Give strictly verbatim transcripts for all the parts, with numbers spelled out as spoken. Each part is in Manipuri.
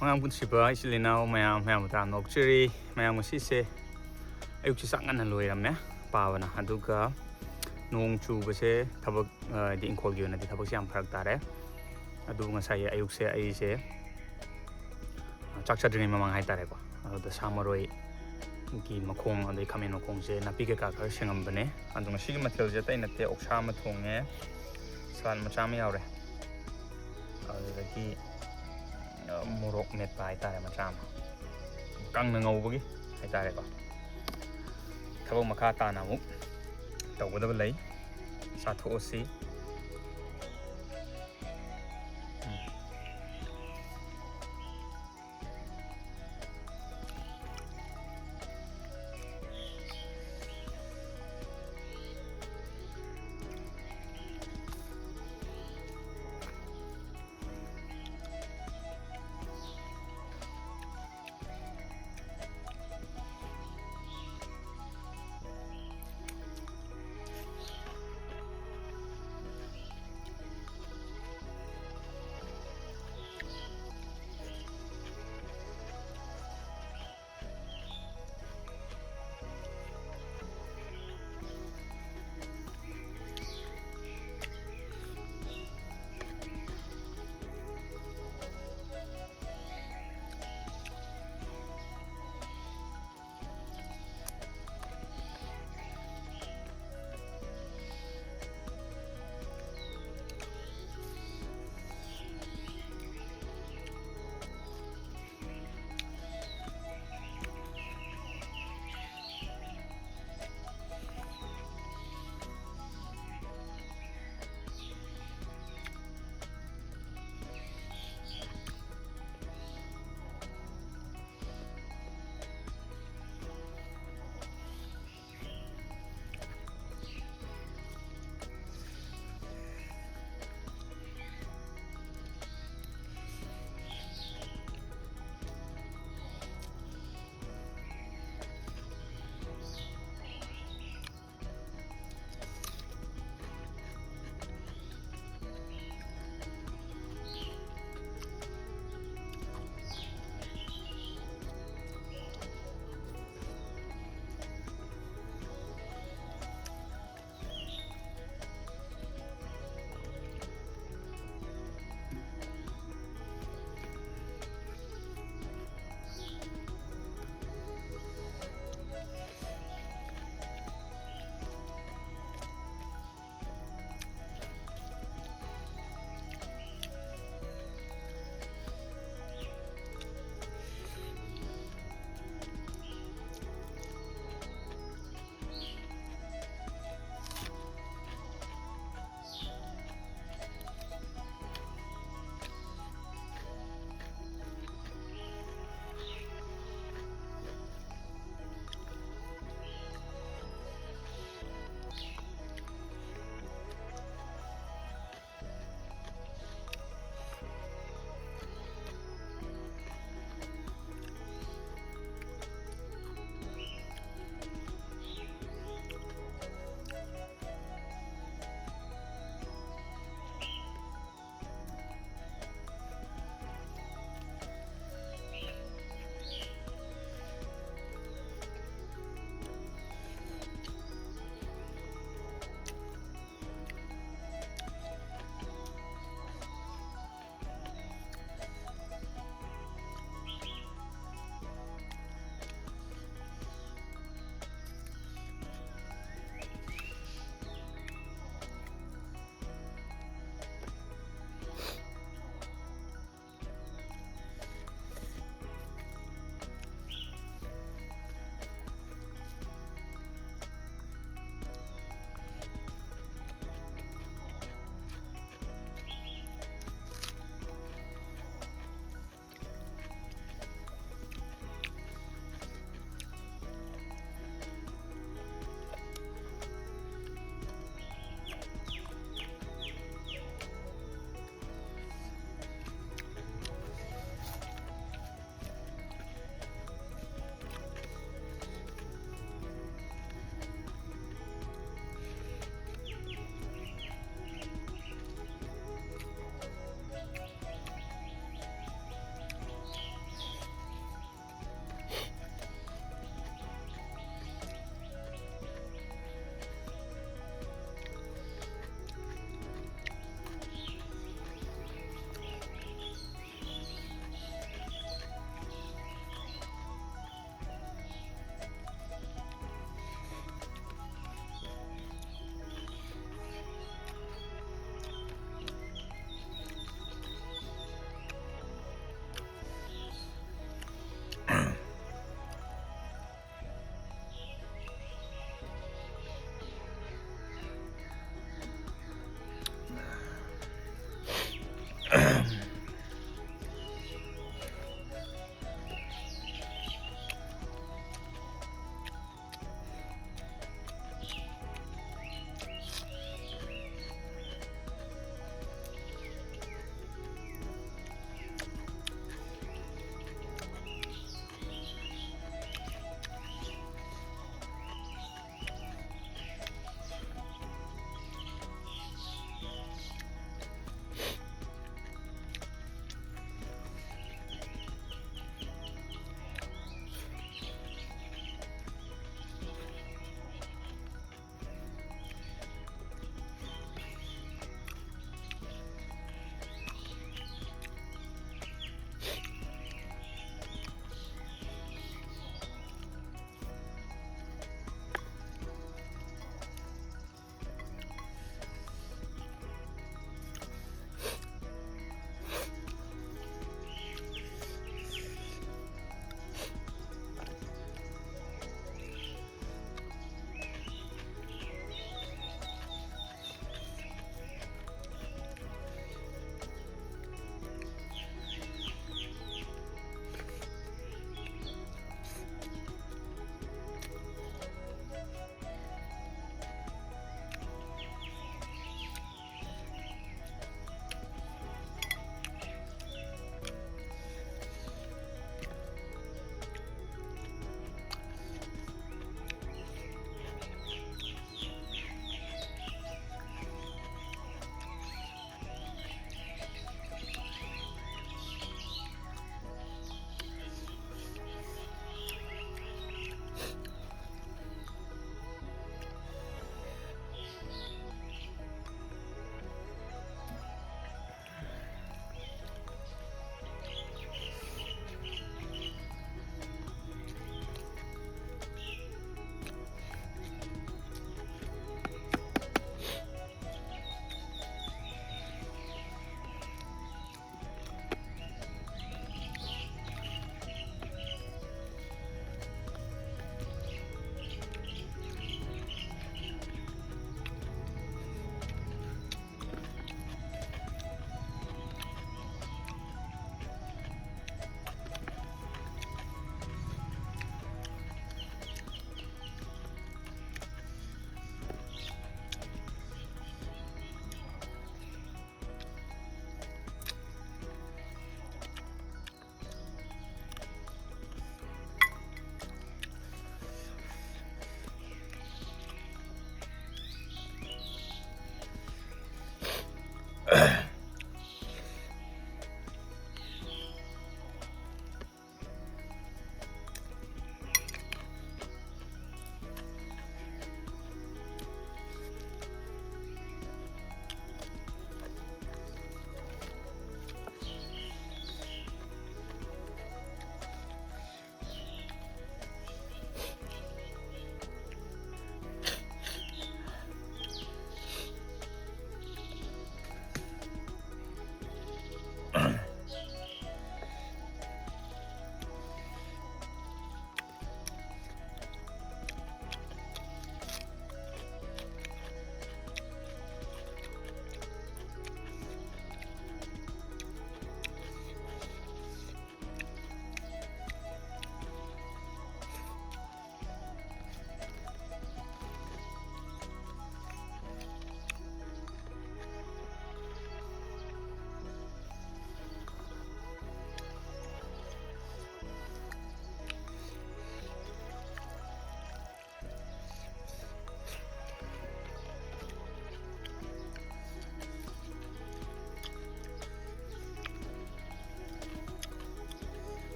ꯃꯉꯥꯡ ꯄꯨꯟꯁꯤꯕ ꯏꯆꯤꯜ ꯏꯅꯥꯎ ꯃꯌꯥꯝ, ꯃꯌꯥꯝꯕꯨ ꯇꯔꯥꯝꯅ ꯑꯣꯛꯆꯔꯤ꯫ ꯃꯌꯥꯝ, ꯉꯁꯤꯁꯦ ꯑꯌꯨꯛꯁꯦ ꯆꯥꯛ ꯉꯟꯅ ꯂꯣꯏꯔꯝꯃꯦ ꯄꯥꯕꯅ, ꯑꯗꯨꯒ ꯅꯣꯡ ꯆꯨꯕꯁꯦ ꯊꯕꯛ, ꯑ, ꯍꯥꯏꯗꯤ ꯏꯪꯈꯣꯜꯒꯤ ꯑꯣꯏꯅꯗꯤ ꯊꯕꯛꯁꯦ ꯌꯥꯝ ꯐꯔꯛ ꯇꯥꯔꯦ꯫ ꯑꯗꯨꯕꯨ ꯉꯁꯥꯏ ꯑꯌꯨꯛꯁꯦ ꯑꯩꯁꯦ, ꯑ, ꯆꯥꯛ ꯆꯥꯗ꯭ꯔꯤꯉꯩ ꯃꯃꯥꯡ ꯍꯥꯏꯇꯥꯔꯦꯀꯣ, ꯑꯗꯨꯗ ꯁꯥ ꯃꯔꯣꯏꯒꯤ ꯃꯈꯣꯡ, ꯑꯗꯩ ꯈꯥꯃꯦꯟ ꯃꯈꯣꯡꯁꯦ, ꯅꯥꯄꯤ ꯀꯩꯀꯥ ꯈꯔ ꯁꯦꯡꯉꯝꯕꯅꯦ꯫ ꯑꯗꯣ ꯉꯁꯤꯒꯤ ꯃꯊꯦꯜꯁꯦ ꯑꯇꯩ ꯅꯠꯇꯦ, ꯑꯣꯛꯁꯥ ꯑꯃ ꯊꯣꯡꯉꯦ, ꯁꯂꯥꯠ ꯃꯆꯥ ꯑꯃ ꯌꯥꯎꯔꯦ, ꯑꯗꯨꯗꯒꯤ, ꯑ, ꯃꯣꯔꯣꯛ ꯃꯦꯠꯄ ꯍꯥꯏꯇꯥꯔꯦ, ꯃꯆꯥ ꯑꯃ, ꯀꯪꯅ ꯉꯧꯕꯒꯤ ꯍꯥꯏꯇꯥꯔꯦꯀꯣ꯫ ꯊꯕꯛ ꯃꯈꯥ ꯇꯥꯅ ꯑꯃꯨꯛ ꯇꯧꯒꯗꯕ ꯂꯩ, ꯆꯥꯊꯣꯛꯑꯁꯤ꯫ ꯎꯝ꯫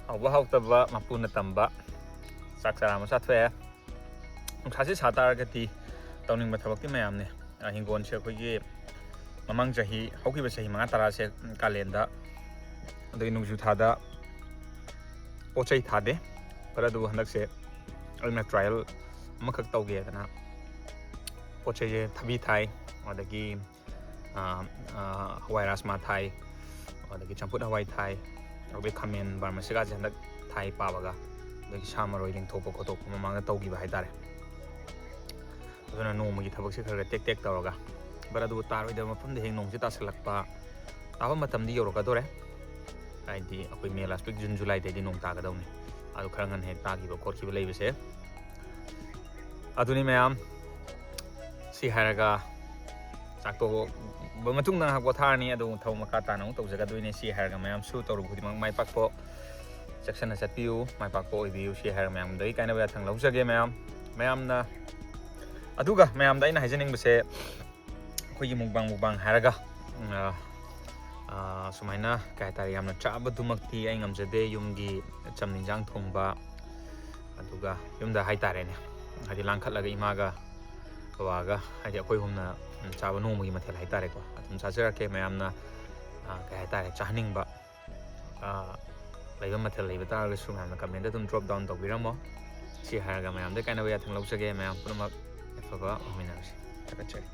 ꯍꯥꯎꯕ ꯍꯥꯎꯇꯕ ꯃꯄꯨꯅ ꯇꯝꯕ꯫ ꯆꯥꯛ ꯆꯔꯥ ꯑꯃ ꯆꯥꯊꯣꯛꯑꯦ꯫ ꯅꯨꯡꯁꯥꯁꯦ ꯁꯥ ꯇꯥꯔꯒꯗꯤ ꯇꯧꯅꯤꯡꯕ ꯊꯕꯛꯇꯤ ꯃꯌꯥꯝꯅꯦ꯫ ꯑ, ꯍꯤꯡꯒꯣꯜꯁꯦ ꯑꯩꯈꯣꯏꯒꯤ ꯃꯃꯥꯡ ꯆꯍꯤ, ꯍꯧꯈꯤꯕ ꯆꯍꯤ ꯃꯉꯥ ꯇꯔꯥꯁꯦ ꯀꯥꯂꯦꯟꯗ, ꯑꯗꯒꯤ ꯅꯣꯡꯖꯨ ꯊꯥꯗ ꯄꯣꯠ ꯆꯩ ꯊꯥꯗꯦ꯫ ꯈꯔ ꯑꯗꯨꯕꯨ ꯍꯟꯗꯛꯁꯦ ꯑꯩꯅ trial ꯑꯃꯈꯛ ꯇꯧꯒꯦꯗꯅ ꯄꯣꯠ ꯆꯩꯁꯦ ꯊꯕꯤ ꯊꯥꯏ, ꯑꯗꯒꯤ, ꯑ, ꯑ, ꯍꯋꯥꯏ ꯔꯥꯖꯃꯥ ꯊꯥꯏ, ꯑꯗꯒꯤ ꯆꯝꯐꯨꯠ ꯍꯋꯥꯏ ꯊꯥꯏ, ꯑꯗꯒꯤ ꯈꯥꯃꯦꯟ ꯕꯔꯃꯁꯤꯀꯥꯁꯦ ꯍꯟꯗꯛ ꯊꯥꯏ ꯄꯥꯕꯒ, ꯑꯗꯒꯤ ꯁꯥ ꯃꯔꯣꯏ ꯂꯤꯡꯊꯣꯛꯄ ꯈꯣꯠꯇꯣꯛꯄ ꯃꯃꯥꯡꯗ ꯇꯧꯈꯤꯕ ꯍꯥꯏꯇꯥꯔꯦ꯫ ꯑꯗꯨꯅ ꯅꯣꯡꯃꯒꯤ ꯊꯕꯛꯁꯦ ꯈꯔ ꯈꯔ ꯇꯦꯛ ꯇꯦꯛ ꯇꯧꯔꯒ, but ꯑꯗꯨꯕꯨ ꯇꯥꯔꯣꯏꯗꯕ ꯃꯐꯝꯗ ꯍꯦꯛ ꯅꯣꯡꯁꯦ ꯇꯥꯁꯜꯂꯛꯄ, ꯇꯥꯕ ꯃꯇꯝꯗꯤ ꯌꯧꯔꯛꯀꯗꯣꯔꯦ꯫ ꯍꯥꯏꯗꯤ ꯑꯩꯈꯣꯏ May last week, June, Julyꯗꯩꯗꯤ ꯅꯣꯡ ꯇꯥꯒꯗꯧꯅꯤ꯫ ꯑꯗꯨ ꯈꯔ ꯉꯟꯅ ꯍꯦꯛ ꯇꯥꯈꯤꯕ ꯈꯣꯠꯈꯤꯕ ꯂꯩꯕꯁꯦ꯫ ꯑꯗꯨꯅꯤ ꯃꯌꯥꯝ, ꯁꯤ ꯍꯥꯏꯔꯒ ꯆꯥꯛ ꯇꯣꯛꯑꯕ ꯃꯇꯨꯡꯗ ꯉꯥꯏꯍꯥꯛ ꯄꯣꯊꯥꯔꯅꯤ, ꯑꯗꯨ ꯊꯕꯛ ꯃꯈꯥ ꯇꯥꯅ ꯑꯃꯨꯛ ꯇꯧꯖꯒꯗꯣꯏꯅꯦ꯫ ꯁꯤ ꯍꯥꯏꯔꯒ ꯃꯌꯥꯝꯁꯨ ꯇꯧꯔꯨꯕ ꯈꯨꯗꯤꯡꯃꯛ ꯃꯥꯏ ꯄꯥꯛꯄ, ꯆꯦꯛꯁꯤꯟꯅ ꯆꯠꯄꯤꯌꯨ, ꯃꯥꯏ ꯄꯥꯛꯄ ꯑꯣꯏꯕꯤꯌꯨ꯫ ꯁꯤ ꯍꯥꯏꯔꯒ ꯃꯌꯥꯝꯗꯒꯤ ꯀꯥꯏꯅꯕ ꯌꯥꯊꯪ ꯂꯧꯖꯒꯦ ꯃꯌꯥꯝ꯫ ꯃꯌꯥꯝꯅ, ꯑꯗꯨꯒ ꯃꯌꯥꯝꯗ ꯑꯩꯅ ꯍꯥꯏꯖꯅꯤꯡꯕꯁꯦ, ꯑꯩꯈꯣꯏꯒꯤ mukbang, mukbang ꯍꯥꯏꯔꯒ, ꯎꯝ, ꯑ, ꯑ, ꯁꯨꯃꯥꯏꯅ, ꯀꯩ ꯍꯥꯏꯇꯥꯔꯦ, ꯌꯥꯝꯅ ꯆꯥꯕꯗꯨꯃꯛꯇꯤ ꯑꯩ ꯉꯝꯖꯗꯦ꯫ ꯌꯨꯝꯒꯤ ꯆꯝꯅ ꯏꯟꯖꯥꯡ ꯊꯣꯡꯕ, ꯑꯗꯨꯒ ꯌꯨꯝꯗ ꯍꯥꯏꯇꯥꯔꯦꯅꯦ, ꯍꯥꯏꯗꯤ ꯂꯥꯡꯈꯠꯂꯒ ꯏꯃꯥꯒ ꯕꯕꯥꯒ, ꯍꯥꯏꯗꯤ ꯑꯩꯈꯣꯏ ꯑꯍꯨꯝꯅ, ꯎꯝ, ꯆꯥꯕ ꯅꯣꯡꯃꯒꯤ ꯃꯊꯦꯜ ꯍꯥꯏꯇꯥꯔꯦꯀꯣ, ꯑꯗꯨꯝ ꯆꯥꯖꯔꯛꯀꯦ꯫ ꯃꯌꯥꯝꯅ, ꯑ, ꯀꯩ ꯍꯥꯏꯇꯥꯔꯦ, ꯆꯥꯍꯟꯅꯤꯡꯕ, ꯑ, ꯂꯩꯕ ꯃꯊꯦꯜ ꯂꯩꯕ ꯇꯥꯔꯒꯁꯨ ꯃꯌꯥꯝꯅ commentꯗ ꯑꯗꯨꯝ drop down ꯇꯧꯕꯤꯔꯝꯃꯣ꯫ ꯁꯤ ꯍꯥꯏꯔꯒ ꯃꯌꯥꯝꯗ ꯀꯥꯏꯅꯕ ꯌꯥꯊꯪ ꯂꯧꯖꯒꯦ꯫ ꯃꯌꯥꯝ ꯄꯨꯝꯅꯃꯛ ꯑꯐꯕ ꯑꯣꯏꯃꯤꯟꯅꯔꯁꯤ꯫ ꯊꯥꯒꯠꯆꯔꯤ꯫